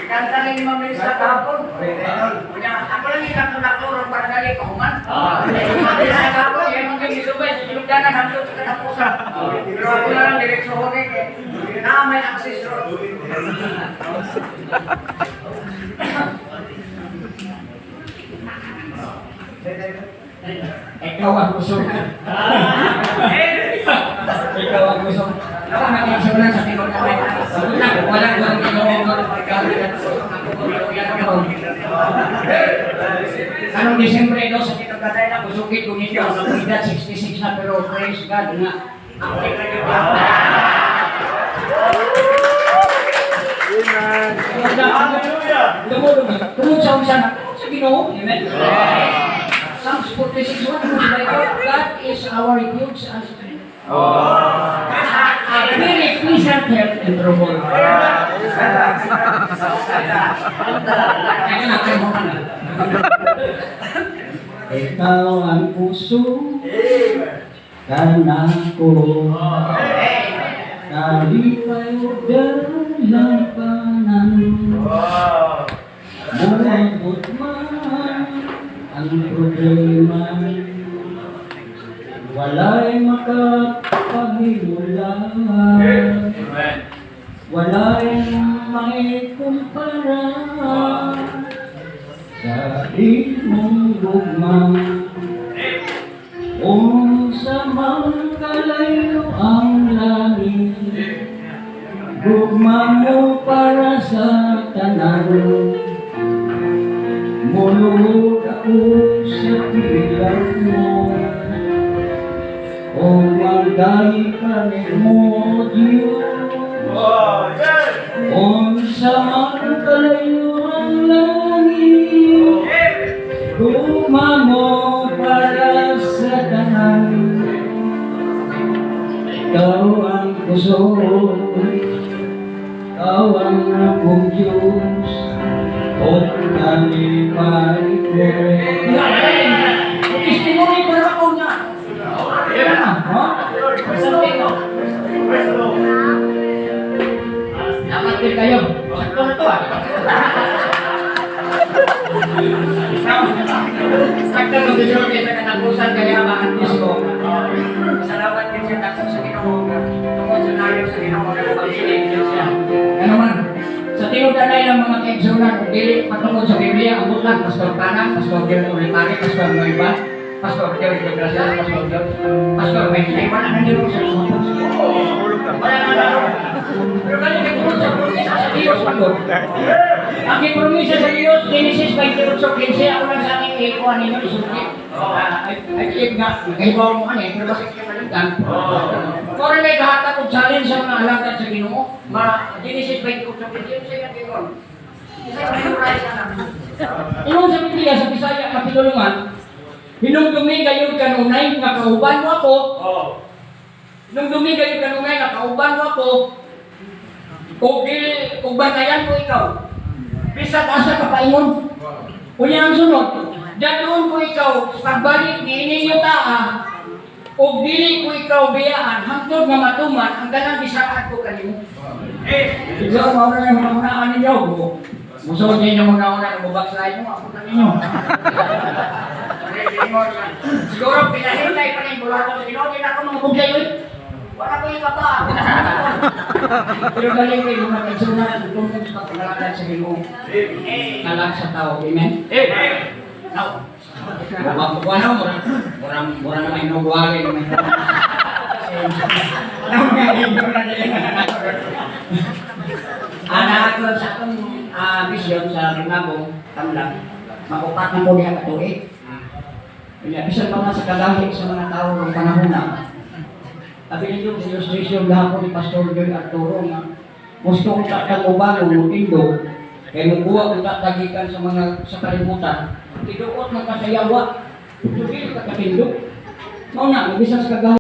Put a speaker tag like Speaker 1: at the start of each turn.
Speaker 1: Kanta na ni Ma'am Lisa kahapon. Ako lang ilang tulak-tulong para dali kauman. Ma'am Lisa kahapon, yan mga gisubay sa silugdanan, hanggang sa kanapusan. Pero ako na lang direkso ko na may access road.
Speaker 2: Ikaw ang kusog. Ikaw ang kusog. Ako nakikisog lang sa tinod na may walang anong Disyembre no, sa tinod na tayo na kusugin kung ninyo ang edad 66 na pero praise God na ang tungod sa unsan sa Ginoo. Amen. Psalms 46:1, God is our refuge and strength. A very pleasant help in trouble. Ikaw ang puso kanako, kalipay dalang panan, murabot man ang problema, wala'y makapaghiwala, wala'y may kumpara sa imong gugma. Kung sa mang kalayo ang langit, gugma mo para sa tanan. Mulod ako sa pilang mo, o magdali ka mo, Diyos. Kung sa mang kalayo ang langit, gugma mo para sa tanan. Ikaw ang kusog, ikaw ang akong Diyos, o kalipay ko. Testimony para ako niya. Dapat din kayo. Sakto na to Sakto na video kita katapusan kaya bakit mismo. Salamat din siya dako sa Ginoo. Tungod sa layo sa Ginoo na pagsilig siya. Ano man, sa tingog kanay ng mga kaigsunan, kung dili patungod sa Biblia, ang bulan, Pastor Tanan, Pastor Gil Ulimari, Pastor Noiba, Pastor Joey Degrasas, Pastor Joey, Pastor Mike, wala na nilo sa mga wala na laro. Pero kanya nagtungod sa promisa sa Diyos, Pastor. Ang promisa sa Diyos, Genesis 28:15, ako lang sa aking ikuha ninyo, isulit. Ay tiyag nga, nagaibaw mo kanina, pero bakit kayo malitan? Kung may kahatak o challenge sa mga alagad sa Ginoo, Genesis 28:15, siya gingon. Isa yung memorize na naman. Inong sa Biblia, sa Bisaya, kapitulungan, hinungdumi kayo kanunay, nga kauban mo ako. Hinungdumi kayo kanunay, nga kauban mo ako. Kung bantayan ko ikaw, bisat asa kapaingon. Kunya ang sunod, doon ko ikaw, pagbalik ni ininyo taa, o dili ko ikaw biyaan, hangtod nga matuman, ang ganang bisaan ko kanimo. Siguro mauna na yung mga ninyo. Musuod ninyo muna-una na bubaksay mo, ako na ninyo. Siguro pinahintay pa rin mula ko sa Ginoo, din ako mga buglay yun. Wala ko yung kapa. Pero galing ko yung mga kaisunan, kung sa pagkakalan sa Ginoo. Nalang sa tao, amen? Now, murang naman inubuhali naman. Anak ko sa akong vision sa Rimabong, Tamlang, makupat na po niya katuig. Bisan mga sa kalahi sa mga tao ng panahon na. Sabi ninyo, sinusisyon lahapon ni Pastor Joy Arturo nga gusto kong kakagubang o mutindo kaya mubuha kong tatagikan sa mga sa kalimutan. Tiduot ng kasayawa, hindi ka katindog. Mauna, magbisang sa kagawa.